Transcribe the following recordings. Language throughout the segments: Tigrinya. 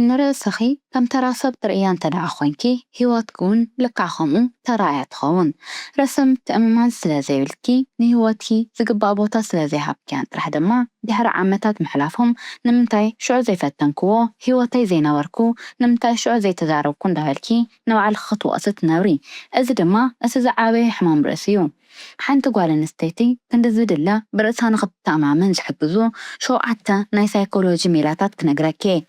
ንርእስኺ ከም ተራ ሰብ ትርእያ እንተ ደኣ ኾይንኪ፣ ህይወትኪ እውን ልክዕ ከምኡ ተራ እያ ትኸውን። ርእሰ ምትእምማን ስለ ዘይብልኪ፣ ንህይወትኪ ዝግባእ ቦታ ስለ ዘይሃብክያን ጥራሕ ድማ፣ ድሕሪ ዓመታት ምሕላፎም፣ "ንምንታይ ሽዑ ዘይፈተንክዎ? ህይወተይ ዘይነበርኩ? ንምንታይ ሽዑ ዘይተዛረብኩ?" እንዳበልኪ ንባዕልኺ ክትወቕሲ ትነብሪ። እዚ ድማ እቲ ዝዓበየ ሕማም ርእሲ እዩ። ሓንቲ ጓል ኣንስተይቲ ክንዲ ዝድለ ብርእሳ ንኽትተኣማመን ዝሕግዙ ሸውዓተ ናይ ሳይኮሎጂ ሜላታት ክነግረኪ እየ።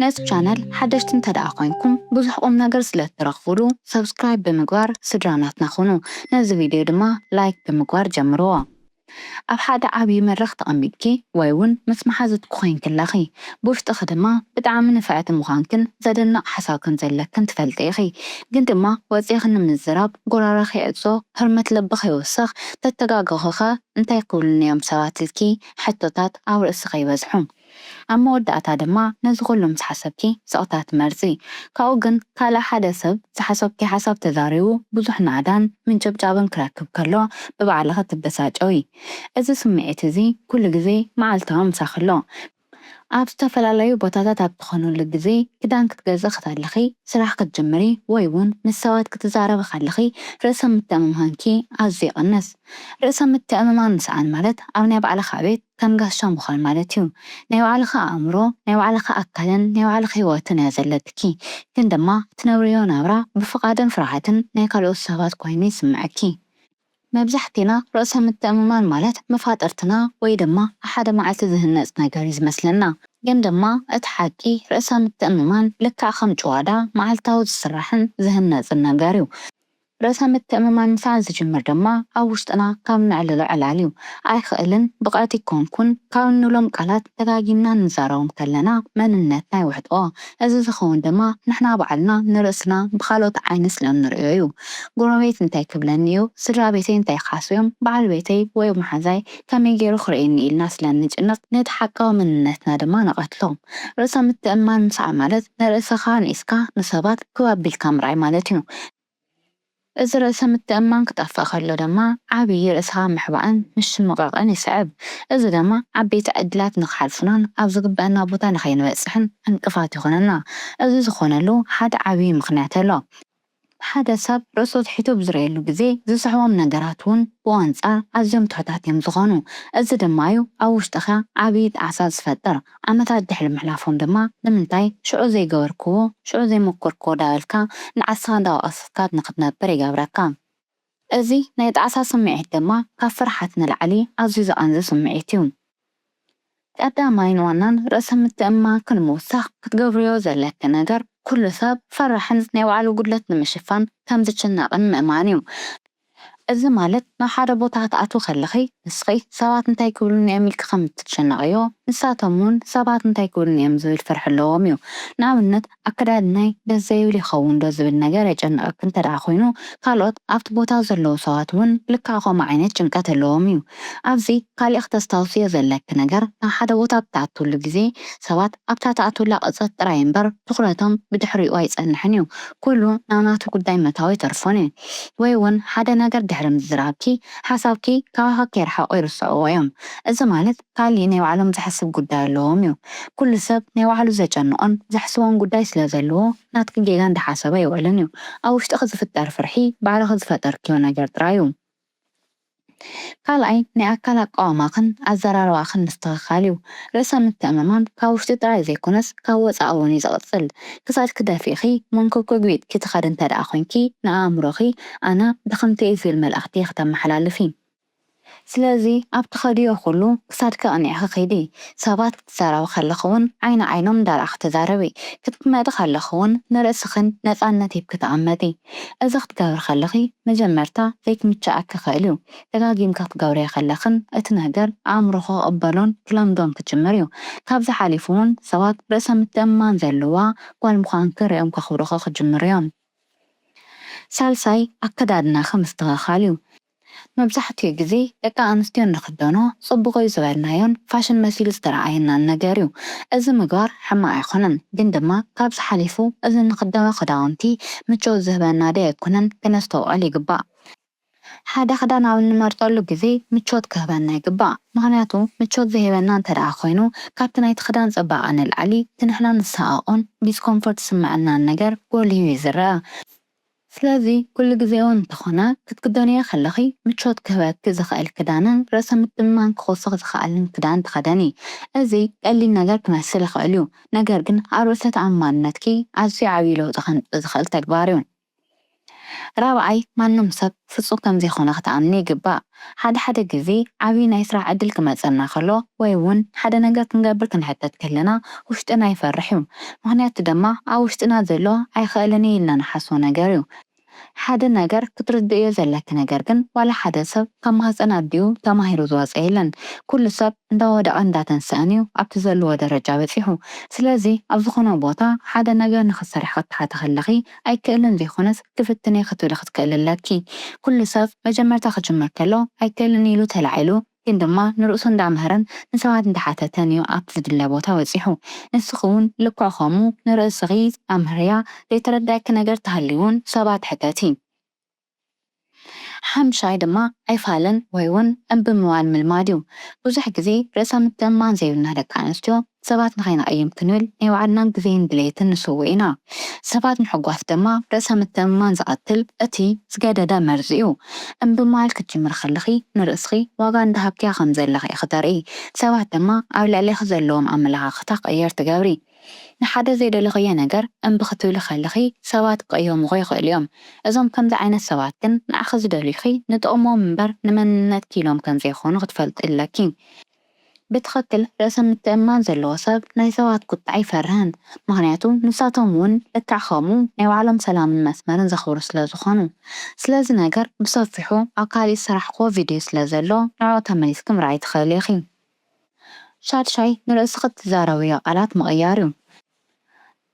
ነዚ ቻነል ሓደሽቲ እንተ ደኣ ኮይንኩም፣ ብዙሕ ቁም ነገር ስለ እትረኽቡሉ፣ ሰብስክራይብ ብምግባር ስድራ ናትና ኩኑ። ነዚ ቪድዮ ድማ ላይክ ብምግባር ጀምርዎ። ኣብ ሓደ ዓብዪ መድረኽ ተቐሚጥኪ ወይ እውን ምስ መሓዙትኪ ኮይንኪ ኣለኺ፣ ብውሽጥኺ ድማ ብጣዕሚ ንፍዕቲ ምዃንክን ዘደንቕ ሓሳብ ከም ዘለክን ትፈልጢ ኢኺ። ግን ድማ ወጺእኺ ንምዝራብ ጎረረኺ ይዕጾ፣ ህርመት ልብኺ ይውስኽ፣ ተተጋገኹኸ እንታይ ክብሉኒ እዮም ሰባት ኢልኪ ሕቶታት ኣብ ርእስኺ ይበዝሑ። ኣብ መወዳእታ ድማ ነዚ ኩሉ ምስ ሓሰብኪ ስቕታ ትመርጺ። ካብኡ ግን ካልእ ሓደ ሰብ ዝሓሰብኪ ሓሳብ ተዛሪቡ ብዙሕ ናእዳን ምንጭብጫብን ክረክብ ከሎ ብባዕልኺ ትበሳጨዊ። እዚ ስምዒት እዚ ኩሉ ግዜ መዓልታዊ ምሳኺ ኣሎ። ኣብ ዝተፈላለዩ ቦታታት ኣብ ትኾኑሉ ግዜ ክዳን ክትገዝኢ ከለኺ፣ ስራሕ ክትጅምሪ ወይ እውን ምስ ሰባት ክትዛረቢ ከለኺ ርእሰ ምትእምማንኪ ኣዝዩ ይቕንስ። ርእሰ ምትእምማን ምስኣን ማለት ኣብ ናይ ባዕልኻ ቤት ከም ጋሻ ምዃን ማለት እዩ። ናይ ባዕልኻ ኣእምሮ፣ ናይ ባዕልኻ ኣካልን ናይ ባዕልኻ ህይወትን እያ ዘለትኪ። ግን ድማ እትነብርዮ ናብራ ብፍቓድን ፍርሃትን ናይ ካልኦት ሰባት ኮይኑ ይስምዐኪ። መብዛሕቲና ርእሰ ምትእምማን ማለት መፋጥርትና ወይ ድማ ኣብ ሓደ መዓልቲ ዝህነጽ ነገር እዩ ዝመስለና። ግን ድማ እቲ ሓቂ ርእሰ ምትእምማን ልክዕ ከም ጭዋዳ መዓልታዊ ዝስራሕን ዝህነጽን ነገር እዩ። ርእሰ ምትእምማን ምስኣን ዝጅምር ድማ ኣብ ውሽጥና ካብ ነዕልሎ ዕላል እዩ። "ኣይኽእልን፣ ብቕዕቲ ኣይኮንኩን" ካብ እንብሎም ቃላት ደጋጊምና እንዛረቦም ከለና መንነትና ይውሕጥኦ። እዚ ዝኸውን ድማ ንሕና ባዕልና ንርእስና ብኻልኦት ዓይኒ ስለ እንርእዮ እዩ። "ጎረቤት እንታይ ክብለኒ እዩ? ስድራ ቤተይ እንታይ ክሓስቡ እዮም? በዓል ቤተይ ወይ መሓዛይ ከመይ ገይሩ ክርእየኒ?" ኢልና ስለ እንጭነቕ ነቲ ሓቃዊ መንነትና ድማ ንቐትሎ። ርእሰ ምትእምማን ምስዓብ ማለት ንርእስኻ ኣንኢስካ ንሰባት ክብ ኣቢልካ ምርኣይ ማለት እዩ። እዚ ርእሰ ምትእምማን ክጠፍእ ከሎ ድማ ዓብዪ ርእስኻ ምሕባእን ምሽምቓቕን ይስዕብ። እዚ ድማ ዓበይቲ ዕድላት ንኽሓልፉናን ኣብ ዝግበአና ቦታ ንኸይንበጽሕን ዕንቅፋት ይኾነና። እዚ ዝኾነሉ ሓደ ዓብዪ ምኽንያት ኣሎ። ሓደ ሰብ ርእሱ ትሒቱ ብዝርእየሉ ግዜ ዝስሕቦም ነገራት እውን ብኡ ኣንጻር ኣዝዮም ትሑታት እዮም ዝኾኑ። እዚ ድማ እዩ ኣብ ውሽጥኻ ዓብዪ ጣዕሳ ዝፈጥር። ዓመታት ድሕሪ ምሕላፎም ድማ "ንምንታይ ሽዑ ዘይገበርክዎ፣ ሽዑ ዘይሞከርክዎ?" ዳበልካ ንዓስኻ እንዳወቐስካ ንኽትነብር ይገብረካ። እዚ ናይ ጣዕሳ ስምዒት ድማ ካብ ፍርሓት ንላዕሊ ኣዝዩ ዘቐንዚ ስምዒት እዩ። ቀዳማይን ዋናን ርእሰ ምትእምማንኪ ንምውሳኽ ክትገብርዮ ዘለኪ ነገር፣ ኩሉ ሰብ ፈራሕን ናይ ባዕሉ ጉድለት ንምሽፋን ከም ዝጭነቕን ምእማን እዩ። እዚ ማለት ናብ ሓደ ቦታ ክትኣትዊ ከለኺ ንስኺ ሰባት እንታይ ክብሉኒ እዮም ኢልኪ ከም እትጨነቕዮ፣ ንሳቶም እውን ሰባት እንታይ ክብሉኒ እዮም ዝብል ፍርሒ ኣለዎም እዩ። ንኣብነት ኣከዳድናይ ደስ ዘይብል ይኸውን ዶ ዝብል ነገር የጨንቐኪ እንተ ደኣ ኮይኑ፣ ካልኦት ኣብቲ ቦታ ዘለዉ ሰባት እውን ልክዕ ከምኡ ዓይነት ጭንቀት ኣለዎም እዩ። ኣብዚ ካሊእ ክተስታውስዮ ዘለኪ ነገር፣ ናብ ሓደ ቦታ ብትኣትውሉ ግዜ ሰባት ኣብታ ትኣትውላ ቅጽበት ጥራይ እምበር ትኹረቶም ብድሕሪኡ ኣይጸንሕን እዩ። ኩሉ ናብ ናቱ ጉዳይ ምእታው ኣይተርፎን እዩ። ወይ እውን ሓደ ነገር ድሕሪ ምዝራብኪ ሓሳብኪ ካባኻ ከይርሕቑ ይርስዕዎ እዮም። እዚ ማለት ካሊእ ናይ ባዕሎም ዘሕስብ ጉዳይ ኣለዎም እዩ። ኩሉ ሰብ ናይ ባዕሉ ዘጨንቖን ዘሕስቦን ጉዳይ ስለ ዘለዎ ናትኪ ጌጋ እንዳሓሰበ ኣይውዕልን እዩ። ኣብ ውሽጥኺ ዝፍጠር ፍርሒ ባዕልኺ ዝፈጠርክዮ ነገር ጥራይ እዩ። ካልኣይ ናይ ኣካል ኣቃውማኽን ኣዘራርባኽን ምስትኽኻል እዩ። ርእሰ ምትእምማን ካብ ውሽጢ ጥራይ ዘይኮነስ ካብ ወጻኢ እውን እዩ ዝቕጽል። ክሳድኪ ደፊእኺ መንኮርኮ ጒጥኪ ትኸዲ እንተ ደኣ ኮይንኪ ንኣእምሮኺ ኣነ ድኽምቲ እየ ዝብል መልእኽቲ ኢኺ ተመሓላልፊ። ስለዚ ኣብ ትኸድዮ ኩሉ ክሳድኪ ኣቕኒዕኺ ኺዲ። ሰባት ክትዛረቢ ከለኺ እውን ዓይኒ ዓይኖም እንዳረኣኺ ተዛረቢ። ክትቅመጢ ከለኺ እውን ንርእስኽን ነጻነት ሂብኪ ተቐመጢ። እዚ ክትገብሪ ከለኺ መጀመርታ ዘይክምችኣኪ ይኽእል እዩ። ደጋጊምኪ ክትገብርዮ ከለኽን እቲ ነገር ኣእምሮኺ ክቕበሎን ክለምዶን ክጅምር እዩ። ካብዚ ሓሊፉ እውን ሰባት ርእሰ ምትእምማን ዘለዋ ጓል ምዃንኪ ሪኦም ከኽብሩኺ ክጅምሩ እዮም። ሳልሳይ ኣከዳድናኺ ምስትኽኻል እዩ። መብዛሕትኡ ግዜ ደቂ ኣንስትዮ እንኽደኖ ጽቡቕ እዩ ዝበልናዮን ፋሽን መሲሉ ዝተረኣየናን ነገር እዩ። እዚ ምግባር ሕማቕ ኣይኮነን፣ ግን ድማ ካብዚ ሓሊፉ እዚ እንኽደኖ ክዳውንቲ ምቾት ዝህበና ዶ ኣይኮነን ክነስተውዕል ይግባእ። ሓደ ክዳን ኣብ እንመርጸሉ ግዜ ምቾት ክህበና ይግባእ። ምኽንያቱ ምቾት ዘይህበና እንተ ደኣ ኮይኑ፣ ካብቲ ናይቲ ክዳን ጽባቐ ንላዕሊ እቲ ንሕና ንሰቐቖን ዲስኮምፎርት ዝስምዐናን ነገር ጎሊሁ እዩ ዝረኣ። ስለዚ ኩሉ ግዜ እውን እንተኾነ ክትክደንዮ ከለኺ ምቾት ክህበኪ ዝኽእል ክዳንን ርእሰ ምትእምማን ክኾስኽ ዝኽኣልን ክዳን ተኸደኒ። እዚ ቀሊል ነገር ክመስል ይኽእል እዩ፣ ነገር ግን ኣብ ርእሰ ተኣማንነትኪ ኣዝዩ ዓብዪ ለውጢ ከምጽእ ዝኽእል ተግባር እዩ። ራብዓይ፣ ማንም ሰብ ፍጹም ከም ዘይኮነ ክትኣምኒ ይግባእ። ሓደ ሓደ ግዜ ዓብዪ ናይ ስራሕ ዕድል ክመጸና ከሎ ወይ እውን ሓደ ነገር ክንገብር ክንሕተት ከለና ውሽጥና ይፈርሕ እዩ። ምኽንያቱ ድማ ኣብ ውሽጥና ዘሎ ኣይኽእልን እየ ኢልና ንሓስቦ ነገር እዩ። ሓደ ነገር ክትርድእዮ ዘለኪ ነገር ግን ዋላ ሓደ ሰብ ካብ ማህፀን ኣዲኡ ተማሂሩ ዝወፀ የለን። ኩሉ ሰብ እንዳወደቐ እንዳተንሰአን እዩ ኣብቲ ዘለዎ ደረጃ በፂሑ። ስለዚ ኣብ ዝኾነ ቦታ ሓደ ነገር ንኽትሰርሒ ክትሓቲ ከለኺ ኣይክእልን ዘይኮነስ ክፍትን እየ ክትብሊ ክትክእሊ ኣለኪ። ኩሉ ሰብ መጀመርታ ክጅምር ከሎ ኣይክእልን ኢሉ ተላዒሉ ግን ድማ ንርእሱ እንዳምሀረን ንሰባት እንዳሓተተን እዩ ኣብቲ ዝድለ ቦታ በፂሑ። ንስኺ እውን ልክዕ ከምኡ ንርእስኺ ኣምህርያ፣ ዘይተረዳእኪ ነገር ተሃልዩ እውን ሰባት ሕተቲ። ሓምሻይ ድማ ኣይፋልን ወይ እውን እምቢ ምባል ምልማድ እዩ። ብዙሕ ግዜ ርእሰ ምትእምማን ዘይብልና ደቂ ኣንስትዮ ሰባት ንኸይንቕይም ክንብል ናይ ባዕልናን ግዜን ድሌትን ንስውእ ኢና። ሰባት ምሕጓስ ድማ ርእሰ ምትእምማን ዝቐትል እቲ ዝገደደ መርዚ እዩ። እምቢ ምባል ክትጅምሪ ከለኺ ንርእስኺ ዋጋ እንዳሃብክያ ከም ዘለኺ ኢኺ ተርኢ። ሰባት ድማ ኣብ ልዕሌኺ ዘለዎም ኣመለኻኽታ ክቕየር ትገብሪ። ንሓደ ዘይደለኽዮ ነገር እምቢ ክትብሊ ከለኺ ሰባት ክቕየሙኺ ይኽእሉ እዮም። እዞም ከምዚ ዓይነት ሰባት ግን ንዓኺ ዝደልዩኺ ንጥቕሞም እምበር ንመንነትኪ ኢሎም ከም ዘይኾኑ ክትፈልጢ ኣለኪ። ብትኽክል ርእሰ ምትእምማን ዘለዎ ሰብ ናይ ሰባት ቁጥዓ ኣይፈርህን፣ ምኽንያቱ ንሳቶም እውን ልክዕ ከምኡ ናይ ባዕሎም ሰላምን መስመርን ዘኽብሩ ስለ ዝኾኑ። ስለዚ ነገር ብሰፊሑ ኣብ ካሊእ ዝሰራሕክዎ ቪድዮ ስለ ዘሎ ንዕኡ ተመሊስኪ ምርኣይ ትኽእሊ ኢኺ። ሻድሻይ ንርእስኺ እትዛረብዮ ቃላት ምቕያር እዩ።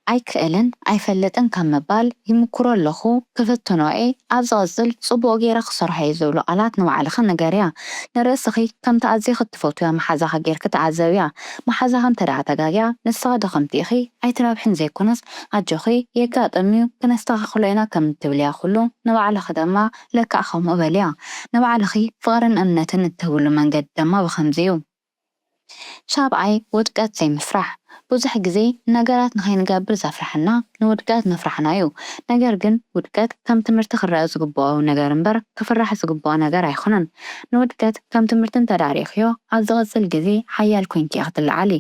ኣይክእልን ኣይፈልጥን ካብ ምባል ይምኩሮ ኣለኹ፣ ክፍትኖ እየ፣ ኣብ ዝቕጽል ጽቡቕ ገይረ ክሰርሖ እየ ዝብሉ ቃላት ንባዕልኺ ንገርያ። ንርእስኺ ከምቲ ኣዚኺ እትፈትውዮ መሓዛኺ ጌርኪ ተዓዘብያ። መሓዛኺ እንተ ደኣ ተጋግያ ንስኺ ድኽምቲ ኢኺ ኣይትረብሕን ዘይኮነስ ኣጆኺ የጋጥም እዩ ክነስተኻኽሎ ኢና ከም እትብልያ ኩሉ ንባዕልኺ ድማ ለክዕ ከምኡ በልያ። ንባዕልኺ ፍቕርን እምነትን እትህብሉ መንገዲ ድማ ብኸምዚ እዩ። ሻብዓይ ውድቀት ዘይምፍራሕ። ብዙሕ ግዜ ነገራት ንኸይንገብር ዘፍርሐና ንውድቀት ምፍራሕና እዩ። ነገር ግን ውድቀት ከም ትምህርቲ ክረኣ ዝግብኦ ነገር እምበር ክፍራሕ ዝግብኦ ነገር ኣይኮነን። ንውድቀት ከም ትምህርቲ እንተደኣ ሪእኽዮ ኣብ ዝቕጽል ግዜ ሓያል ኮይንኪ ኢኺ ትለዓሊ።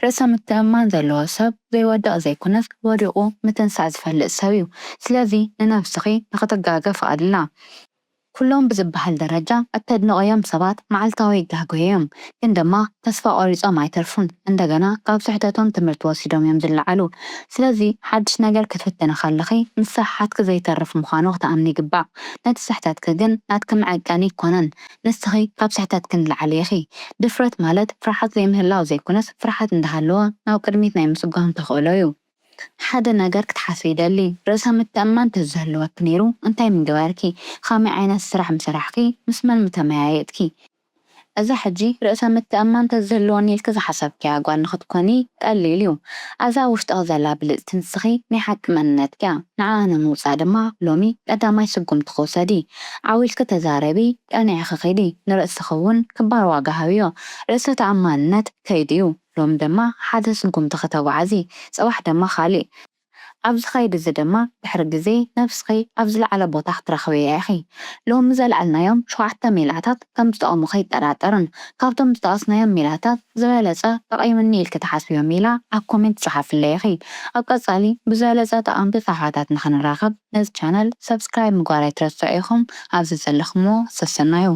ርእሰ ምትእምማን ዘለዎ ሰብ ዘይወድቕ ዘይኮነስ ወዲቑ ምትንሳእ ዝፈልጥ ሰብ እዩ። ስለዚ ንነብስኺ ንኽትጋገ ፍቐድላ። ኩሎም ብዝበሃል ደረጃ እተድንቕዮም ሰባት መዓልታዊ ይጋገዩ እዮም፣ ግን ድማ ተስፋ ቆሪጾም ኣይተርፉን። እንደገና ካብ ስሕተቶም ትምህርቲ ወሲዶም እዮም ዝለዓሉ። ስለዚ ሓድሽ ነገር ክትፍትኒ ከለኺ ምስሕሓትኪ ዘይተርፍ ምዃኑ ክትኣምኒ ይግባእ። ነቲ ስሕተትኪ ግን ናትኪ መዐቀኒ ኣይኮነን። ንስኺ ካብ ስሕተትኪ ንላዕሊ ኢኺ። ድፍረት ማለት ፍርሓት ዘይምህላው ዘይኮነስ ፍርሓት እንዳሃለወ ናብ ቅድሚት ናይ ምስጓም ተኽእሎ እዩ። ሓደ ነገር ክትሓስቢ ይደሊ። ርእሰ ምትእምማን ተዝህልወኪ ነይሩ እንታይ ምገበርኪ? ኻመይ ዓይነት ስራሕ ምሰራሕኪ? ምስ መን ምተመያየጥኪ? እዛ ሕጂ ርእሰ ምትእምማን ተዝህልወኒ ኢልኪ ዝሓሰብክያ ጓል ንኽትኮኒ ቀሊል እዩ። ኣዛ ውሽጥኺ ዘላ ብልጽቲ ንስኺ ናይ ሓቂ መንነትኪያ። ንዓኣ ንምውጻእ ድማ ሎሚ ቀዳማይ ስጉምትኺ ውሰዲ። ዓው ኢልኪ ተዛረቢ፣ ቀኒዕኺ ኺዲ። ንርእስኺ እውን ክባር ዋጋ ሃብዮ። ርእሰ ተኣማንነት ከይዲ እዩ። ሎሚ ድማ ሓደ ስጉምቲ ከተጓዓዚ፣ ጽባሕ ድማ ኻሊእ። ኣብዚ ኸይዲ እዚ ድማ ድሕሪ ግዜ ነብስኺ ኣብ ዝለዓለ ቦታ ክትረኽብያ ኢኺ። ሎሚ ዘልዓልናዮም ሸውዓተ ሜላታት ከም ዝጠቕሙኺ ኣይጠራጠርን። ካብቶም ዝጠቐስናዮም ሜላታት ዝበለጸ ጠቒሙኒ ኢልኪ ትሓስብዮ ሜላ ኣብ ኮሜንት ጽሓፍለይ ኢኺ። ኣብ ቀጻሊ ብዝበለጸ ጠቐምቲ ጸብሓታት ንኽንራኸብ ነዚ ቻነል ሰብስክራይብ ምግባር ኣይትረስዑ ኢኹም። ኣብዚ ዘለኽሞ ሰሰናዩ።